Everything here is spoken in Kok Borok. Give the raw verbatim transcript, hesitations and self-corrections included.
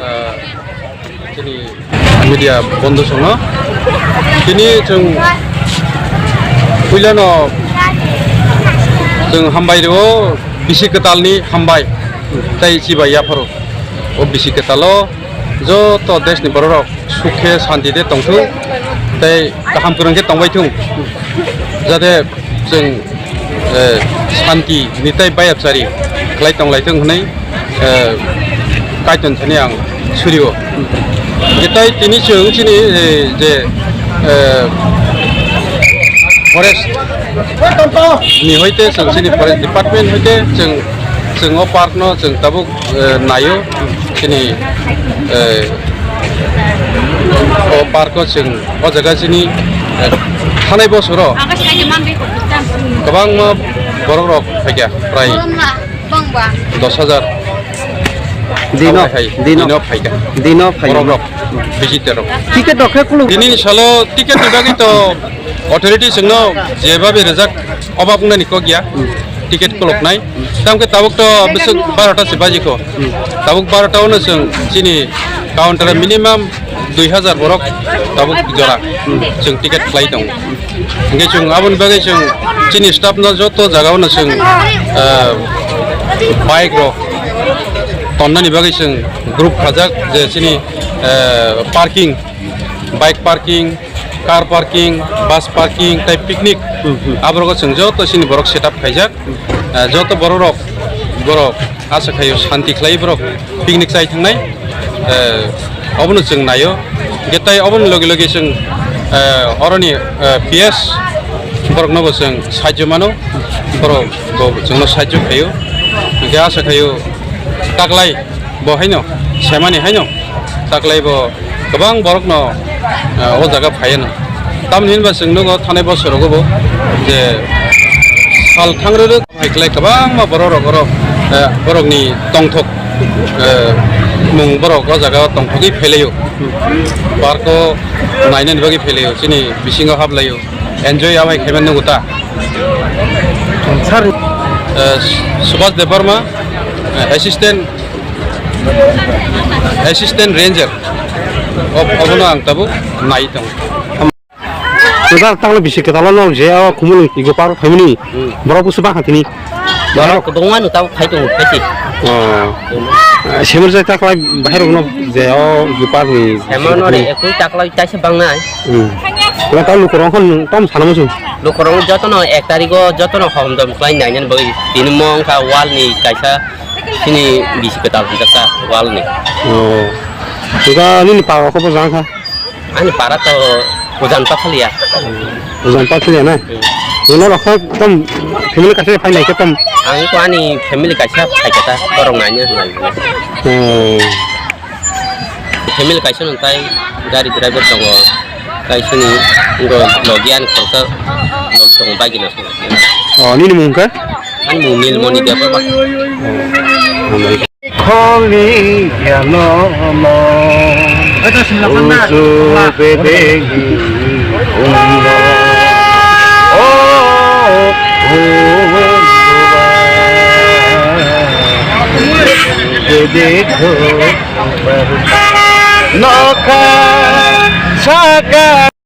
Ah, chini media bondhu songno. Tini chwng puilano chwng hambai rwo, bisi kwtalni hambai tei chibai yapharo. O bisi kwtalo joto deshni bororok sukhe shanti de tongthung tei kaham kwrwng khe tongbai thung. Jate chwng, eh, shanti ni tei bayapchari khlai tong lai thung hwnwi, eh, Kaitor thani ang surio. Tei tini chwng chini, eh, je, eh, forest ni hoite chwng chini forest department hoite chwng, chwng o park no chwng tabuk eh, naio chini, eh, o park o chwng o jaga chini, eh, thanai bosoro kwbangma borok rok phaikha prai dos hajar. Dino, hai, dino, dino phaikha. Dino phaikha. Borok rok, visitor rok. Ticket rok khe kulu. Tini salo ticket ni bagwi to authority chwngno jebabe rejak obak wngnani kok ya. Ticket koloknai. Tamkhe tabuk to bwswk barota se baji kho. Tabuk barota ono chwng chini counter o minimum dui hajar borok tabuk jora chwng ticket khlai tongo. Hingke chwng aboni bagwi chwng chini staff no joto jaga ono chwng, ah, bike rok tonnani bagwi chwng group khajak je chini, ah, parking, bike parking, car parking, bus parking, tei picnic. Hmm, hmm. Aborok chwng joto chini borok setup khaijak. Ah, joto borok rok, borok asa khaio shanti khlai borok picnic chai thangnai. Eh, obono chwng naio. Hwnkhe tei oboni logi logi chwng, eh, oroni, eh, P S borokno bo chwng sahajyo mano. Borok bo chwngno sahajyo khaio. Hwnkhe asa khaio taklai bo haino, semani haino, taklai bo kwbang borokno, ah, o jaga phaiano. Tamoni hinba chwng nugo thanai bosorogo bo je sal thangrwrwk. Khlai kwbangma borok rok oro, eh, borokni tongthok, eh, mung borok o jaga o tongthogwi phailaio. Park o nainani bagwi phailaio, chini bisingo haplaio. Enjoy abai khaiman nugo ta. Sir. Eh, Subhas Debbarma, eh, assistant, assistant ranger. Ob-, obono ang tabuk nai tongo. Kwtal tanglo bisi kwtal no je o khumulwng twigo park phaimani. Hmm. Borok busu bangkha tini. Borok kwbangma no tabuk phai tongo, phaisi. Oh. Semar jai taklai bahai rokno je o park ni. Semar no re ekui taklai taisa bangnai. Hmm. Kwtal lukurok khan tom sana musu. Lukurok jotono ek tarigo jotono hom dom khlai nainani bagwi tini mong kha wall ni kaisa chini bisi kwtal hwnjakha wall ni. Oh. Ega nini park rok bo jang kha. Ani para to ujan pathaliya. Ujan pathaliya na? Hmm. Ino rok khe ekdom family kaisa phai nai khe tom. Ang ko ani family kaisa phai khe ta borok naina hwnai. Hmm. Family kaisa nung tai gari driver tongo. Kaisa ni ngo logi ani khoroksa log tongo bike no. Oh, nini mung khe? Ani mung Nilmoni Debbarma. Oh, hambai. Kholiya no no. Uju bedegi umno. O umno. Bedego. Nokha saka.